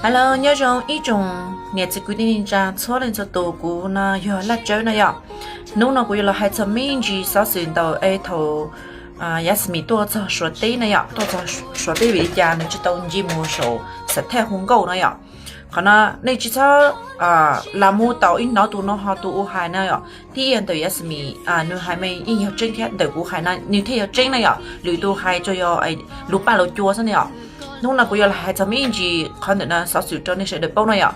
Hello, nyob zoo ib tsoom niam txiv kwv tij neej tsa txhua leej txhua tus, kuv no yog Laj Tsawb na yom. Hnub no kuv yuav los hais txog me ntsis xov xwm ntawm es thaum Yasmine tuaj txog Suav teb na yom, tuaj txog Suav teb vim li cas nws tsis tau nce mus saum xav thaj hu nkauj na yom. Qhov no nej tsis txhob lam mus tau ib hnov tus no ho tus ua hais na yom. Thiab ntawm Yasmine nws hais mas yeej yog tseeb thiab, ntawm kuv hais no nws thiaj yog tseeb na yom, lwm tus hais tsuas yog lus paj lus cua xwb na yom. Hnub no kuv yuav los hais txog me ntsis qhov ntawm no xov xwm rau nej sawv daws paub na yom.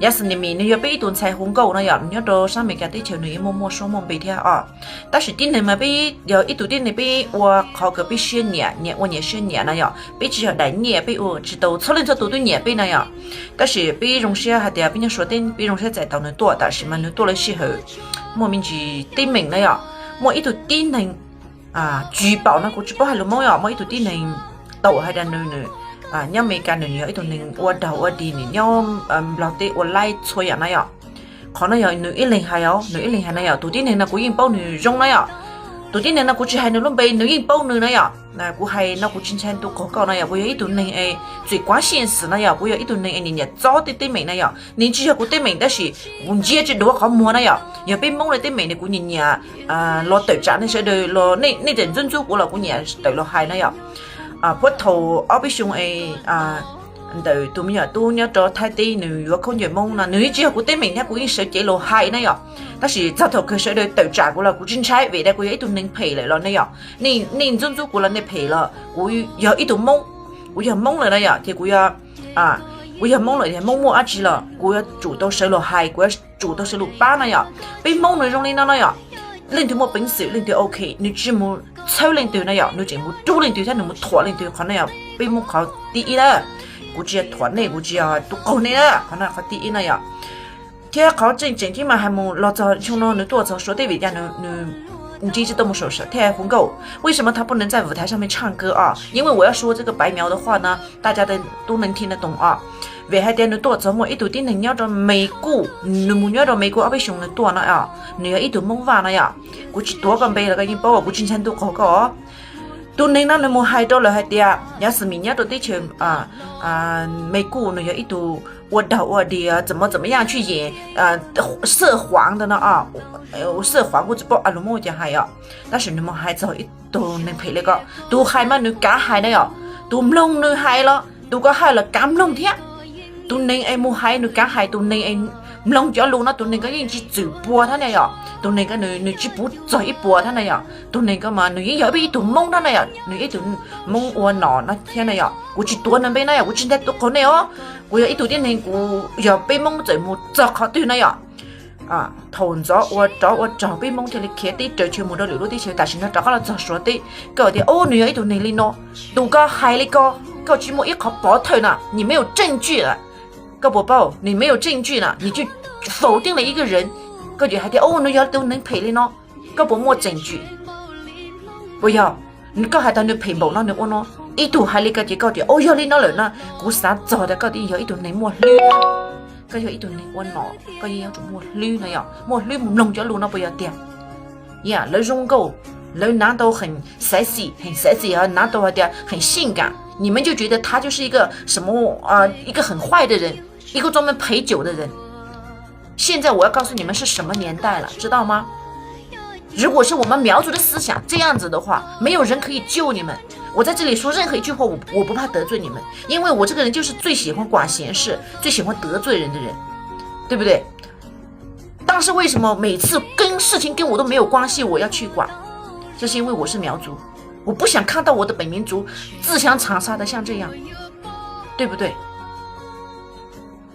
Yasmine nws yog peb ib tug ntxhais hu nkauj na yom, nyob rau sab Amelikas teb chaws nws yeej muaj muaj suab muaj npe thiab os. Tab sis tib neeg mas peb yog ib tug tib neeg peb ua qhov kws peb siab nyiam, nyiam ua nyiam siab nyiam na yom, peb tsis yog daim nyiaj, peb ua tsis tau txhua leej txhua tus twb nyiam peb na yom. Tab sis peb zoo siab hais tias peb nyob Suav teb peb zoo siab txais tau nws tuaj, tab sis mas nws tuaj lawv sij hawm muaj me ntsis teeb meem na yom. Muaj ib tug tib neeg, tsis paum no kuv tsis paub hais lus Hmoob yom, muaj ib tug tib neeg tau hais tias nws, nws nyob Amelikas nws yog ib tug neeg ua daug ua dig, nws nyob Nplog teb ua laib txhua yam na yom. Qhov no yog nws ib leeg hais os, nws ib leeg hais na yom. Tus tib neeg no kuv yeej paub nws zoo na yom. Tus tib neeg no kuv tsis hais nws lub npe, nws yeej paub nws na yom. Kuv hais no kuv tsis ntshai ntu qaug koj na yom, kuv yog ib tug neeg es txwm kuav xyeej xwm na yom, kuv yog ib tug neeg es nyiam nyiam txob tej teeb meem na yom. Nws tsis yog kuv teeb meem tab sis kuv ntsia tsis duav qhov muag na yom. Yog peb Hmoob na teeb meem ne kuv nyiam nyiam los tawm tsam nej sawv daws los, nej txawm ntxub ntxub kuv los kuv nyiam tawm los hais na yom. Puag thaum ob peb xyoo es ntawm tus me nyuam tub nyob rau Thaib teb nws yuav khaub ncaws Hmoob no nws yeej tsis yog kuv teeb meem thiab kuv yeej sawv cev los hais na yom. Tab sis txog thaum kawg sawv daws tawm tsam kuv los kuv tsis ntshai vim tias kuv yog ib tug neeg phem lawm los ne yom. Nej ntxub ntxub kuv los nej phem los kuv yog ib tug Hmoob, kuv yog Hmoob lawm na yom, ces kuv yog, kuv yog Hmoob lawm ces Hmoob muaj dab tsi los kuv yuav tsum tau sawv los hais, kuv yuav tsum tau sawv los pab na yom. Peb Hmoob nws zoo li no na yom, leej twg muaj peev xwm leej twg ok, nws tsis mus txhawb leej twg na yom, nws tseem mus rub leej twg thiab nws mus thuam leej twg, qhov no yog peb Hmoob qhov thib ib na. Kuv tsis yog thuam nej, kuv tsis yog tus qaug nej na, qhov no qhov thib ib na yom. Thiab qhov tseem tseem ceeb mas hais mus los txog xyoo no nws tuaj txog Suav teb vim cas nws ntsib tsis tau mus saum xav thaj hu nkauj, 为什么他不能在舞台上面唱歌啊？因为我要说这个白描的话呢，大家都能听得懂啊。Vim hais tias nws tuaj txog muaj ib tug tib neeg nyob rau Mes Kus, nws mus nyob rau Mes Kus ob peb xyoos nws tuaj no, nws yog ib tug Hmoob Vaj no yom. Kuv tsis tuav koj npe los koj yeej paub, kuv tsis ntshai ntu qaug koj. Tus neeg no nws mus hais rau lawv hais tias Yasmine nyob rau teb chaws Mes Kus nws yog ib tug ua daug ua dig, 怎么怎么样去演 涉黄 ntawd no, 涉黄 kuj tsis paub a lus Hmoob cas hais os. Tab sis nws mus hais txog ib tug neeg phem li ko, tus hais mas nws kav hais na yom, tus mloog nws hais los tus ko hais los kav mloog thiab. Tus neeg es mus hais nws kav hais, tus neeg es mloog cov lus no tus neeg ko yeej tsis txwm puag thiab na yom, tus neeg ko nws tsis puv txog ib puas thiab na yom. Tus neeg ko mas nws yeej yog ib tug Hmoob thiab na yom, nws ib tug Hmoob ua nom no thiab na yom. Kuv tsis tuav nws npe na yom, kuv tsis ntshai tus qaug nej os. Kuv yog ib tug tib neeg, kuv yog peb Hmoob txawm mus txog qhov twg na yom, thaum ntxov ua rov ua rog peb Hmoob thiaj li khiav teb raws chaw mus rau lwm lub teb chaws, tam sim no rov qab los txog Suav teb koj tias o nws yog ib tug neeg li no, tus ko hais li ko, koj tsis muaj ib qhov pov thawj na, 你没有证据了. Koj puas paub, 你没有证据呢，你就否定了一个人, koj tsis hais tias o nws yog tus neeg phem li no, koj puas muaj tseem tswm? Puas yog koj hais tias nws phem npaum no nws ua no, ib tug hais li ko ces koj tias o yog li no lawm na, kuv xav txog tias koj twb yog ib tug neeg muaj hlwb, koj yog ib tug neeg ua nom koj yeej yuav tsum muaj hlwb no yom, muaj hlwb mus mloog cov lus no puas yog tiag? Lawv zoo nkauj, lawv 拿到很 sexy, 很 sexy, 拿到 hais tias 很性感, 你们就觉得他就是一个什么，一个很坏的人，一个专门陪酒的人。现在我要告诉你们是什么年代了，知道吗？如果是我们苗族的思想这样子的话，没有人可以救你们。我在这里说任何一句话，我我不怕得罪你们，因为我这个人就是最喜欢管闲事，最喜欢得罪人的人，对不对？但是为什么每次跟事情跟我都没有关系，我要去管？这是因为我是苗族，我不想看到我的本民族自相残杀的像这样，对不对？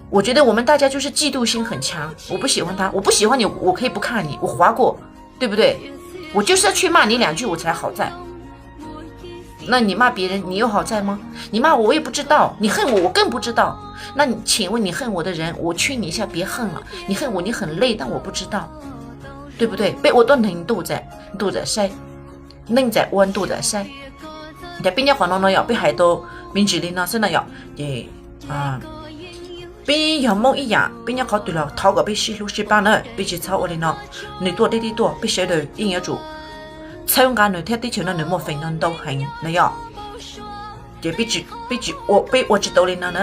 我觉得我们大家就是嫉妒心很强，我不喜欢他，我不喜欢你，我可以不看你，我划过，对不对？我就是要去骂你两句，我才好在。那你骂别人，你有好在吗？你骂我，我也不知道；你恨我，我更不知道。那你，请问你恨我的人，我劝你一下，别恨了。你恨我，你很累，但我不知道，对不对？Peb ua tuab neeg ntuj txam, ntuj txam saib, neej txam ua ntuj txam saib. Ces peb nyob qhov no no yom, peb hais tau me ntsis li no xwb no yom. Ces peb yog Hmoob ib yam, peb nyob qhov twg los thov kom peb sib hlub sib pab na, peb tsis txhob ua li no. Nws tuaj deb tib tuaj, peb sawv daws yeej yuav tsum txhawb nqa nws thiab, teb chaws no nws muaj feem no ntau heev no yom. Ces peb ua tsis tau li no na.